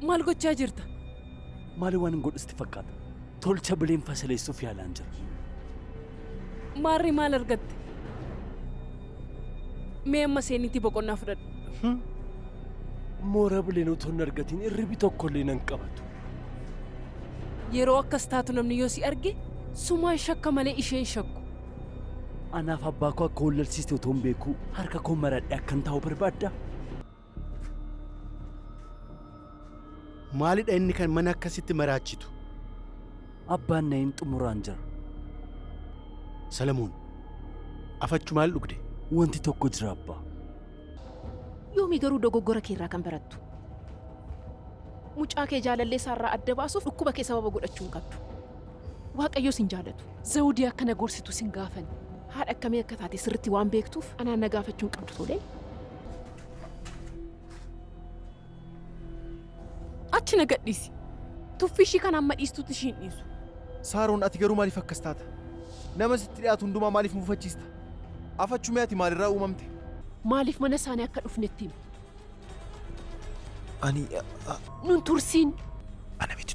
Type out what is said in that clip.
Maal gochaa jirta? Maali waan hin godhu sitti fakkaata? Tolcha bileen fasaleessuuf yaalaan jira. Maarri maal argatte? Mee amma seeniitii boqonnaa fudhadhu. Moora bileen otoo hin argatiin irribi tokkollee nan qabatu. Yeroo akkas taatu namni yoo si arge sumaan shakka malee isheen shakku. Anaaf abbaa koo akka wallalsiiste otoo hin beekuu harka koo maradhee akkan taa'u barbaaddaa? Maalidha inni kan mana akkasitti maraachitu? Abbaan nayin xumuraan jira. Salamoon, afachu maal dhugde? Wanti tokko jira abbaa. Yoomi garuu dogoggora kee irraa kan barattu? Mucaa kee jaalallee isaarraa adda baasuuf dhukkuba kee sababa godhachuu hin qabdu. Waaqayyos hin jaalatu. Zawudii akka na gorsitu sin gaafanne. Haadha akkamii akka taate sirriitti waan beektuuf anaan na gaafachuu hin qabdu tolee? Achi na gadhiisi. Tuffii ishii kana amma dhiistutti ishii hin dhiisu. Saaroon ati garuu maaliif akkas taata? Nama sitti dhiyaatu hundumaa maaliif mufachiista? Afachu mee ati maalirraa uumamte? Maaliif mana isaanii akka dhufne itti himi. Ani Nun tursiin. Ana miti